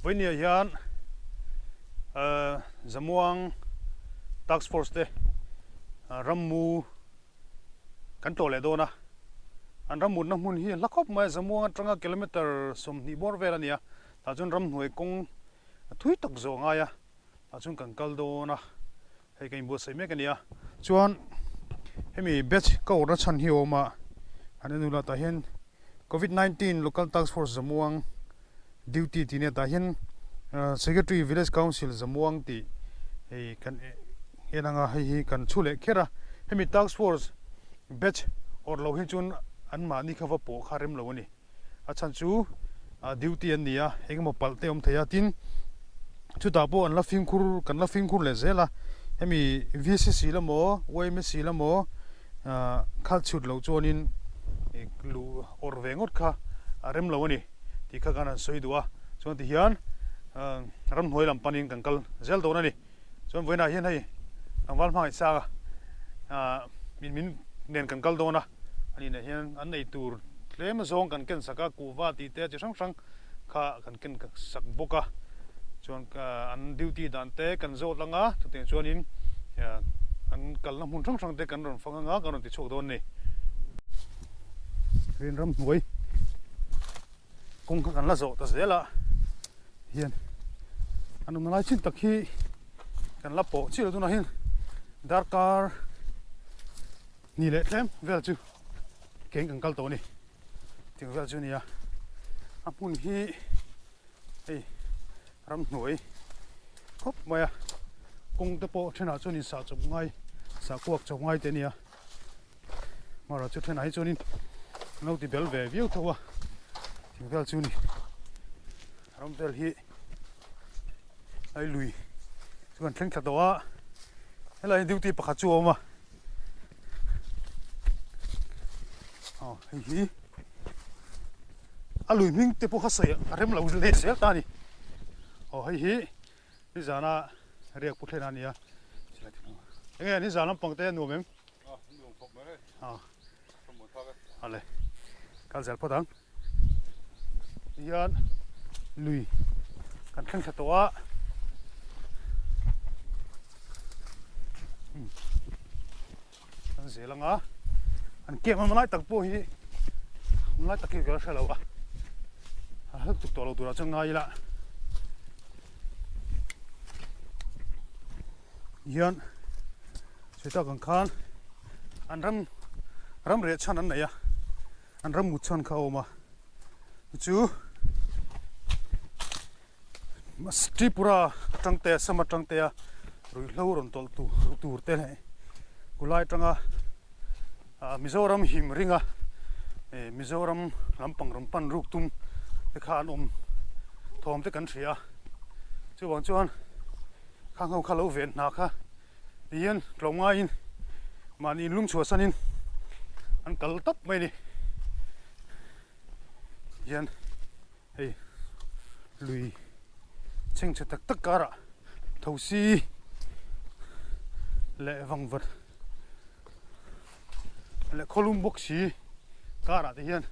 Vawinia hian Zamuang Task Force te rammu kan tlawh leh dawn a, an rammutna hmun hi a hla khawp mai a, Zamuang atanga kilometre 20 bawr vel a ni a, tah chuan ramhnuai kawng thui tak zawh a ngai a, tah chuan kan kal dawn a, hei ka inbuatsaih mek a ni a, chuan hemi batch ka awrhna chhan hi a awm a, han en ula tah hian Covid 19 Local Task Force Zamuang duty tih nia tah hian Secretary Village Council Zamuang tih hei kan en anga hei hi kan chhu leh kher a, hemi Task Force batch awrh loh hi chuan anmahni kha va pawh kha rem lo a ni. A chhan chu duty an ni a, eng emaw palh te a awm thei a, tin chutah pawh an la fimkhur kan la fimkhur leh zel a, hemi VCC lamaw YMSC lamaw khalh chhut loh chuanin luh awrh ve ngawt kha a rem lo a ni tih kha kan han sawi duh a, chuan tihian ramhnuai lam panin kan kal zel dawn a ni. Chuan vawiinah hian hei tlangval hmangaih sang a min min nen kan kal dawn a, ani nen hian an ei tur tlem azawng kan ken sak a, kuhva tih te chi hrang hrang kha kan ken sak bawk a, chuan an duty dan te kan zawt lang a, chutiang chuanin an kalna hmun hrang hrang te kan rawn fang anga kan rawn ti chhuak dawn a ni. Rinram hnuai. Kawng kha kan la zawh ta zel a hian an awmna lai chin tak hi kan la pawh chiah lo tunah hian darkar ni leh tlem vel chu keng kan kal tawh a ni tiang vel chu a ni a a hmun hi hei ramhnuai khawp mai a kawng te pawh thenah chuan in sah chawp ngai sah kuak chawp ngai te a ni a. Mara chu thenah hi chuanin an lo ti bel ve viau tho a, thing vel chu ni ram vel hi ai lui chu kan thleng thla tawh a, helai hi duty pakhat chu a awm a, aw hei hi a lui hming te pawh kha sawi a rem lo leh zel ta a ni, aw hei hi nizana riak pu thlen a ni a. Enge nizan lampang te a nuam em? Ale kal zel phawt ang. Tihian lui kan thleng thla tawh a. Kan zel anga an camp awm lai tak pawh hi awm lai tak hi ka la hre lo a. A hla tuk tawh lo turah chuan ngai ila. Hian sawi tak ang khan an ram ram reh chhan an nei a an ram mut chhan kha a awm a chu Tripura atang te Assam atang te a ruihhlo rawn tawlh tur tur te leh kulai atanga ah Mizoram him ringa eh Mizoram lampang rawn pan ruk tum te kha an awm thawm te kan hria a chuvang chuan. Khang ho kha lo ven hna kha tihian tlawm ngaiin mahni inlum chhuahsanin an kal tawp mai a ni. Tihian hei lui chhengchhe tak tak karah thosi leh vangvat leh khawlum bawk si karah te hian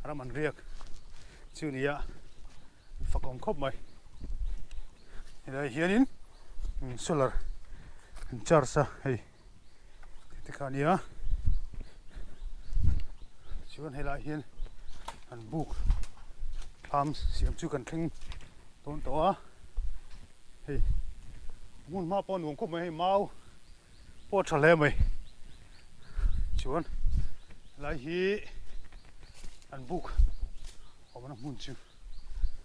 ram an riak chu a ni a. Fak awm khawp mai helai hianin solar an charge a hei ti kha ania chuan helai hian an buk thlam siam chu kan thleng dawn tawh a hei hmun hma pawh a nuam khawp mai hei mau pawh a tha hle mai chuan helai hi an buk awmna hmun chu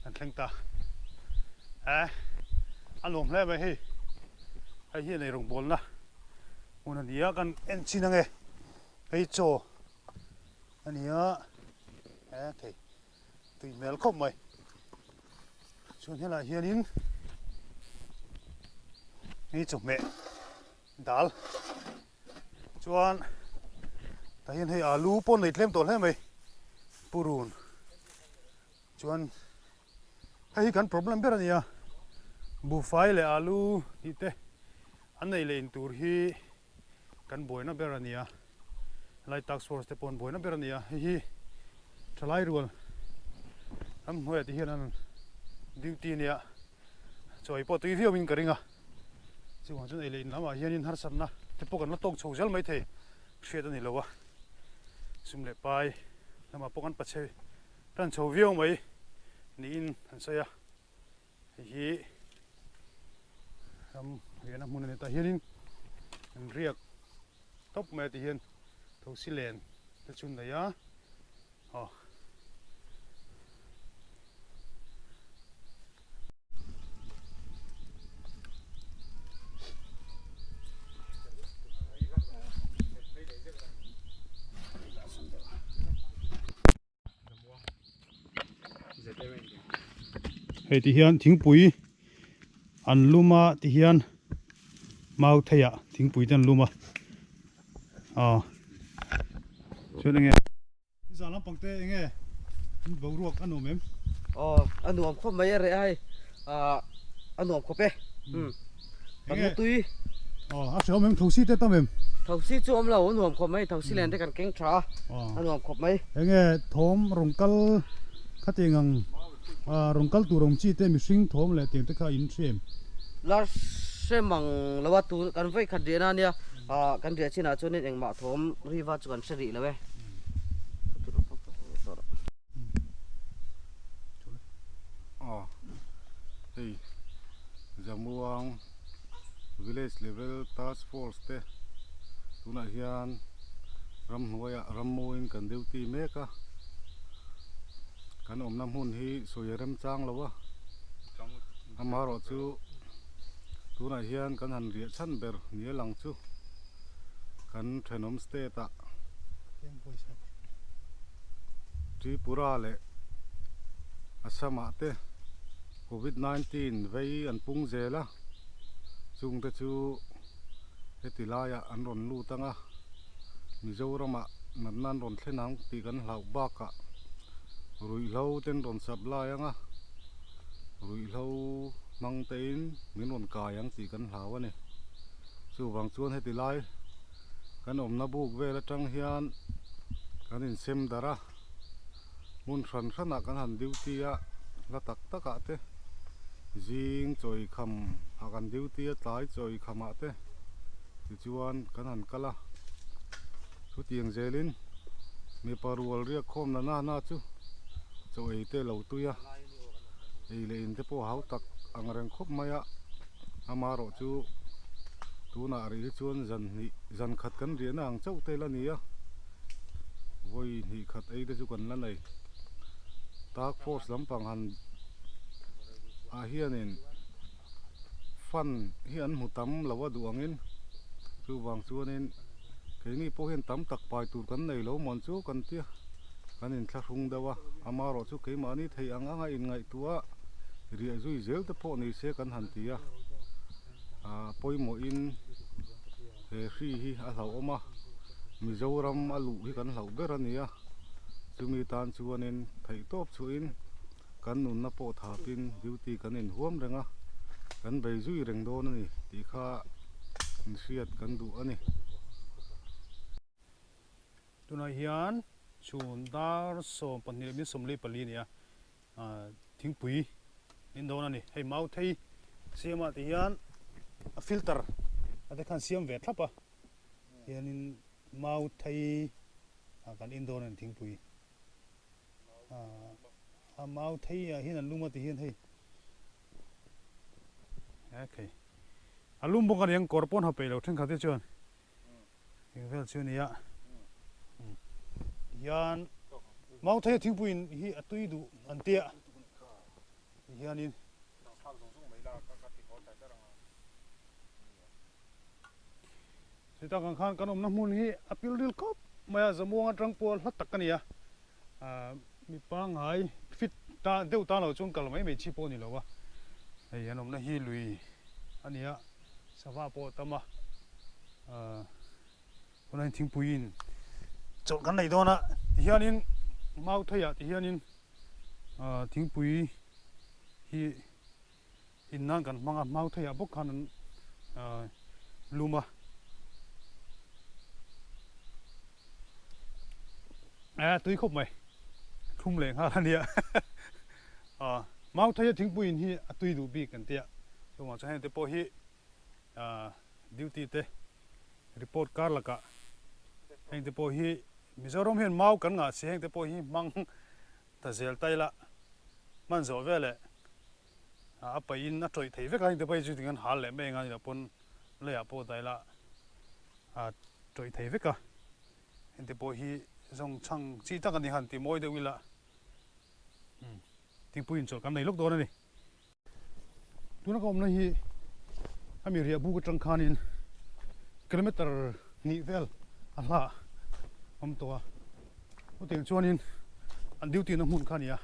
kan thleng ta eh a nuam hle mai hei hei hi nei rawngbawlna hmun a ni a kan en chin ange hei chaw a ni a eh thei tui hmel khawp mai chuan helaiah hianin hei chawhmeh dal Chuan tah hian hei alu pawh nei tlem tawh hle mai purun chuan hei hi kan problem ber a ni a buhfai leh alu tih te an nei leh in tur hi kan buaina ber a ni a helai task force te pawh an buaina ber a ni a hei hi thalai rual ramhnuaiah te hian an. Duty nia chaw ei pawh tui viau in ka ring a, chuvang chuan ei leh in lamah hianin harsatna te pawh kan la tawk chho zel maithei hriat a ni lo a, sum leh pai lamah pawh kan pachhe tan chho viau mai niin an sawi a, hei hi ram riahna hmun a ni tah hianin an riak tawp mai a ti hian thosi len te chu an nei a. Aw. Hei ti hian thingpui an lum a ti hian mau theiah thingpui te an lum a aw chuan enge Zan lampang te enge in boruak a nuam em? Aw a nuam khawp mai a reh a hei ah a nuam khawp e umm kan mu tui. Aw a hreawm em thosi te tam em? Thosi chu awm lo a nuam khawp mai thosi len te kan keng tha a a nuam khawp mai. Enge thawm rawn kal khatiang ang ah rawn kal tur awm chi te mihring thawm leh tiang te kha in hria em? La hre mang lo a tun kan vawi khat riahna ania ah kan riah chinah chuanin engmah thawm riva chu kan hre rih lo e. Aw hei Zamuang village level task force te tunah hian ramhnuaiah rammawiin kan duty mek a kan awmna hmun hi sawi a remchang lo a amaherawhchu tunah hian kan han riah chhan ber ni a lang chu. Kan thenawm state ah Tripura leh Assam ah te Covid 19 vei an pung zel a, chung te chu heti laiah an rawn lut ang a, Mizoram ah natna an rawn thlen ang tih kan hlauh bakah ruihhlo te an rawn supply ang a, ruihhlo hmang tein min rawn kai ang tih kan hlau a ni. Chuvang chuan heti lai kan awmna buk vel atang hian kan insem darh a, hmun hran hranah kan han duty a, hla tak takah te zing chawi kham ah kan duty a, tlai chawi kham ah te tichuan kan han kal a, chutiang zelin mipa rual riak khawm na na chu chaw ei te lo tui a, ei leh in te pawh hau tak ang reng khawp mai a. Amaherawh chu tunah rih hi chuan zan hnih zan khat kan riahna ang chauh te la ni a, vawi hnih khat ei te chu kan la nei. Task force lampang han ah hianin fund hi an hmu tam lo a duh angin chuvang chuanin keini pawh hian tam tak pai tur kan nei lo mawn chu kan tia kan inthlahrung deuh a, amaherawh chu keimahni theih ang anga inngaihtuah Riah zui zel te pawh ni se kan han ti a, ah pawimawhin he hri hi a hlauhawm a, Mizoram a luh hi kan hlauh ber a ni a, chumi tan chuanin theihtawp chhuahin kan nunna pawh thapin duty kan inhuam reng a, kan bei zui reng dawn a ni tih kha inhriat kan duh a ni. Tunah hian chhun dar 12 leh 44 a ni a. Thingpui in dawn a ni. Hei mau thei siamah ti hian a filter a te khan siam ve thlap a. Hianin mau thei ah kan in dawn a ni thingpui. A mau thei ah hian an lum a ti hian hei okay a lum bawk a ni ang kawr pawn ha peih lo thenkhat te chuan. Eng vel chu ania hian Mauthei thingpui in hi a tui duh an tia hianin Chutah kan khan kan awmna hmun hi a pil ril khawp mai a, Zamuang atang pawh hla tak a ni a, mi pangngai fit ta deuh tan lo chuan kal mai mai chi pawh a ni lo a, hei an awmna hi lui a ni a. Sava pawh a tam a, tunah hian thingpuiin chawlh kan nei dawn a, tihianin mau theiah tihianin thingpui hi in nan kan hmang a, mau theiah bawk khan an lum a. Tui khawp mai, thlum leh nghal a nia. Mauthei a thingpui in hi a tui duh bik an tia. Chuvang chuan heng te pawh hi duty te report kar lakah heng te pawh hi Mizoram hian mau kan ngah si heng te pawh hi hmang ta zel ta ila hman zawh veleh a paih in a tawih thei vek a heng te pawh hi chu tingan hal leh mai anga ni loh pawn leiah pawh dah ila a tawih thei vek a heng te pawh hi zawng chhang chi tak a ni han ti mawi deuh ila thingpui inchawlh kan nei lawk dawn a ni. Tuna ka awmna hi a mi riah buk atang khanin kilometer hnih vel a hla awm tawh a chutiang chuanin an duty na hmun kha a ni a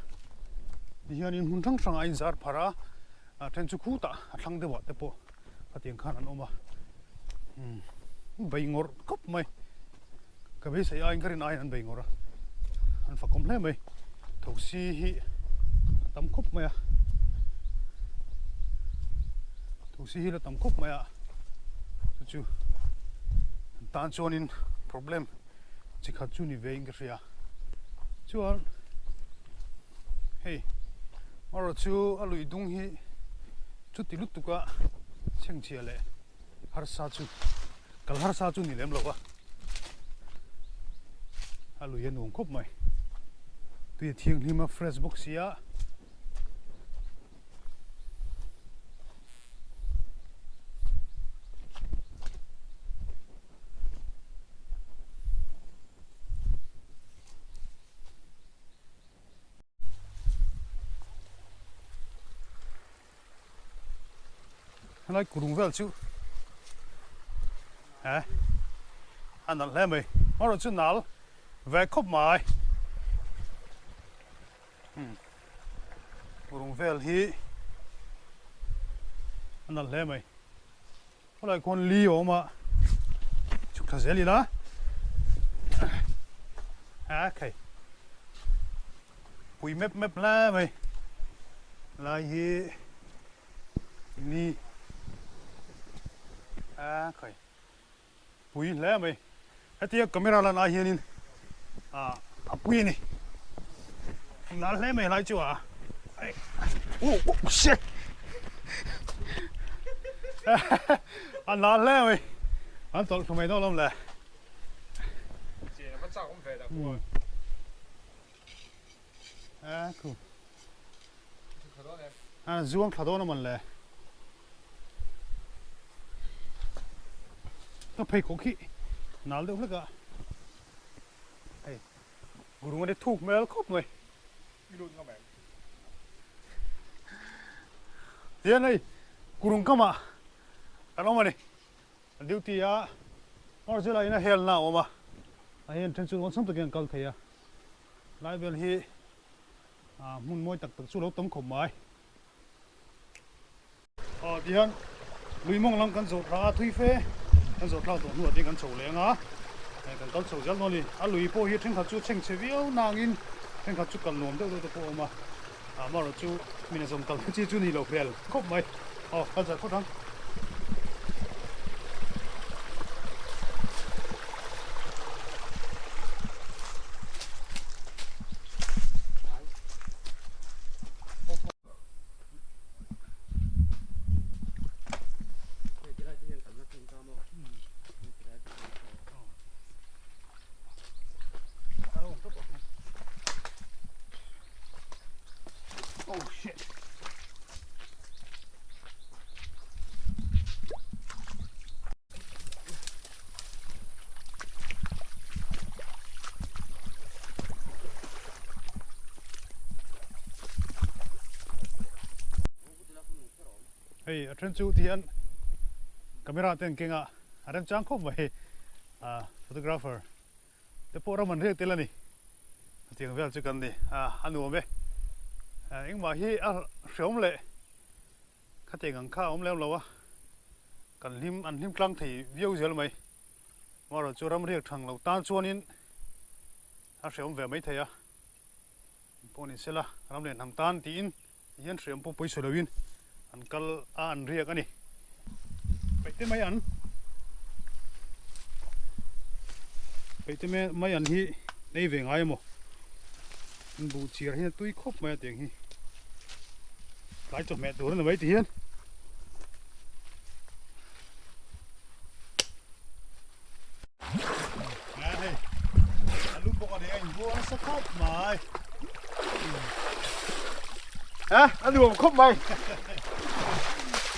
tihianin hmun hrang hrangah a inzar pharh a a then chu khutah a thlang deuhah te pawh khatiang khan an awm a umm bei ngawrh khawp mai ka beisei aiin ka rin aiin an bei ngawrh a an fakawm hle mai thosi hi a tam khawp mai a thosi hi la tam khawp mai a chu chu an tan chuanin problem chi khat chu ni ve in ka hria chuan hei erawh chu a lui dung hi Chuti lutuka chhengchhia leh harsa chu kal harsa chu ni lem lo va, a lui a nuam khawp mai. Tui a thianghlim a fresh bawk si a. Helai kurung vel chu eh a nalh hle mai erawh chu nal ve khawp mai kurung vel hi a nalh hle mai helai khuan li a awm a chhuk thla zel ila eh khai. Pui mep mep hle mai lai hi ni a khai pui hle mai hetia camera lan ai hianin ah a pui a ni nal hle mai lai chu a oh oh shit a nal hle mai an tawlh thlu mai dawn lawm le A zuang thla dawn a mawn le. Ka pheikhawk hi nal deuh hlek a. Hei gurung a ni thuk hmel khawp mai. Tihian hei gurung kamah kan awm a ni. Duty a Marzela in a helna a awm a, a hian then chu awlsam takin an kal thei a, lai vel hi hmun mawi tak tak chu lo tam khawp mai. Aw tihian lui mawng lam kan zawh thla a, thui fe kan zawh thlak tawh hnuah te kan chho leh ang a, kan kal chho zel dawn a ni. A lui pawh hi thenkhat chu chhengchhe viau nangin thenkhat chu kal nuam deuh deuh te pawh a awm a, amaherawh chu mina zawm kal chi chu ni lo hmel khawp mai. Aw kal zar phawt ang. Oh shit. Hei a then chu tihian camera te an keng a a remchang khawp mai photographer te pawh ram an riak tel a ni. Hetiang vel chu kan ni a, a nuam e. Engmah hi a hreawm leh khatiang ang kha a awm lem lo a, kan hlim an hlim tlang thei viau zel mai. Amaherawhchu chu ram riak thang lo tan chuanin a hreawm ve mai thei a, pawh ni sela ram leh hnam tan tiin Hian hriam pawh pawisa loin an kal a an riak a ni. Peihte mai an Peihte mai an hi nei ve ngai emaw an buh chiar hian a tui khawp mai a tiang hi. Tlai chawhmeh tur a ni mai ti hian. Hei a lu bawk a ni a inbual nasa khawp mai. Ha a nuam khawp mai.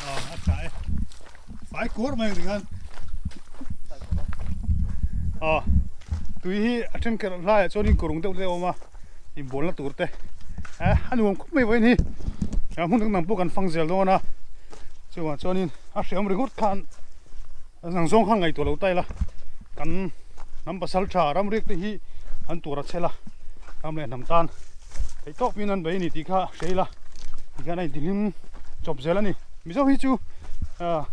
A tha e. Fai kuar mai ang tikhan. Tui hi a then kher hlaiah chuan in kawrung deuh deuh a awm a inbualna tur te a nuam khawp mai vawiin hi hmun dang dang pawh kan fang zel dawn a chuvang chuanin a hreawm ringawt khan nang zawng khan ngaihtuah lo ta ila kan hnam pasal tha ram riak te hi an tur a chhel a ram leh hnam tan theih tawp in an bei a ni tih kha hria ila tikhian a intihlim chawp zel a ni mizo hi chu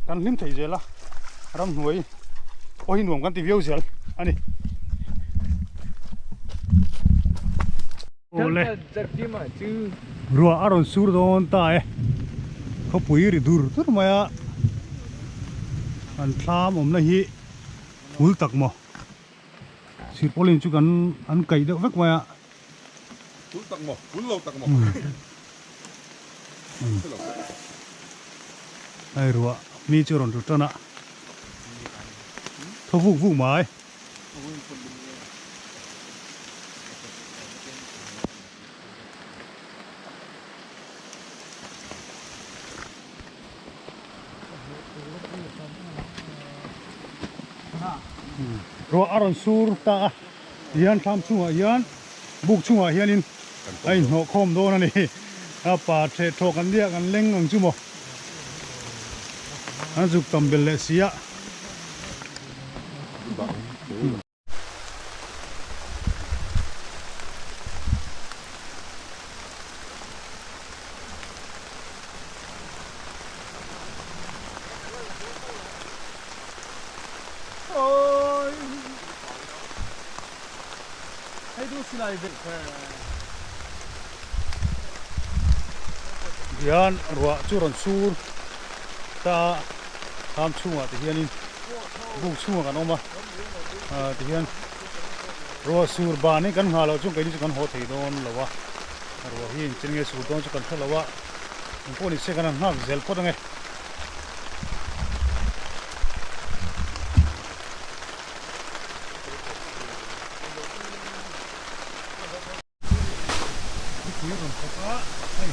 kan hlim thei zel a ramhnuai pawh hi nuam kan ti viau zel a ni. Awle ruah a rawn sur dawn ta e khawpui ri dur dur mai a an thlam awmna hi hul tak maw sirpawlin chu kan an kaih deuh vek mai a. Hul tak maw hul lo tak maw. Hei ruah mi chu rawn tlu tan a thaw vuk vuk mai. Ruah a rawn sur ta a tihian thlam chungah hian buk chungah hianin a inhnawh khawm dawn a ni a pa theh thawk an nia kan leng ang chu maw an zuk tam belh leh si a. Hian ruah chu rawn sur ta a tham chhungah te hianin buk chhungah kan awm a tihian ruah sur ban hi kan nghah loh chuan keini chu kan haw thei dawn lo a ruah hi engtin nge sur dawn chu kan hre lo a engpawh ni se kan han nghak zel phawt ange. Thupui a rawn thawk a, hei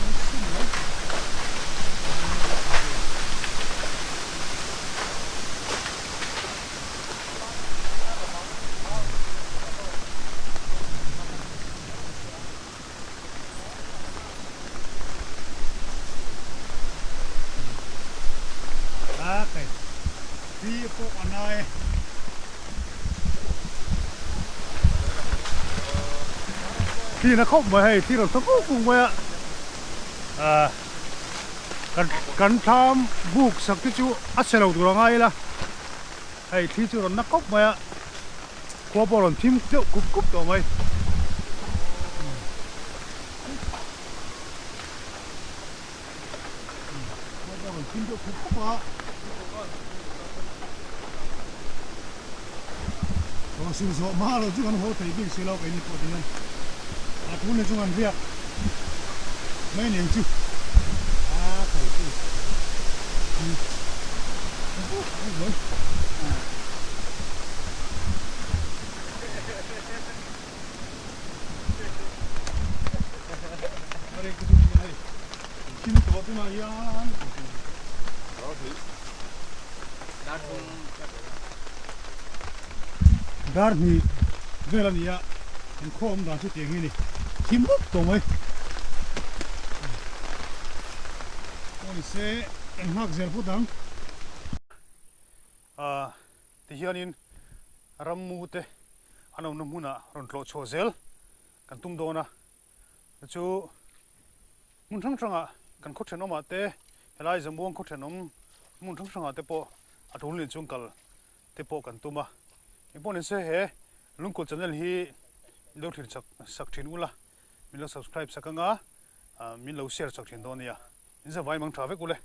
an chhun mai. A kai thi pawh a nai e. Thli na khawp mai hei thli rawn thaw kuk kuk mai a ah kan kan thlam buk sak te chu a chhe lo tur a ngai ila hei thli chu rawn na khawp mai a khua pawh rawn thim deuh kup kup tawh mai. Khua pawh rawn thim deuh khup khup a. Rawn sur zawh hma lo chu kan haw thei bik si lo keini pawh ti hian a thu ni chung an riak mai nen chu a thei chu mai. Dar hnih vel a ni a, an khaw awm dan chu tiang hi a ni, thim mup tawh mai. Aw ni se, eng nghak zel phawt ang. Tihianin rammu te an awmna hmunah rawn tlawh chhuah zel kan tum dawn a, chu hmun hrang hrangah kan khaw thenawmah te helai Zamuang khaw thenawm hmun hrang hrangah te pawh a tul nen chuan kal te pawh kan tum a, engpawh ni se he Lungkul channel hi min lo thlir chak sak thin ula, min lo subscribe sak anga min lo share chak thin dawn a nia, in zavai mang tha vek ule.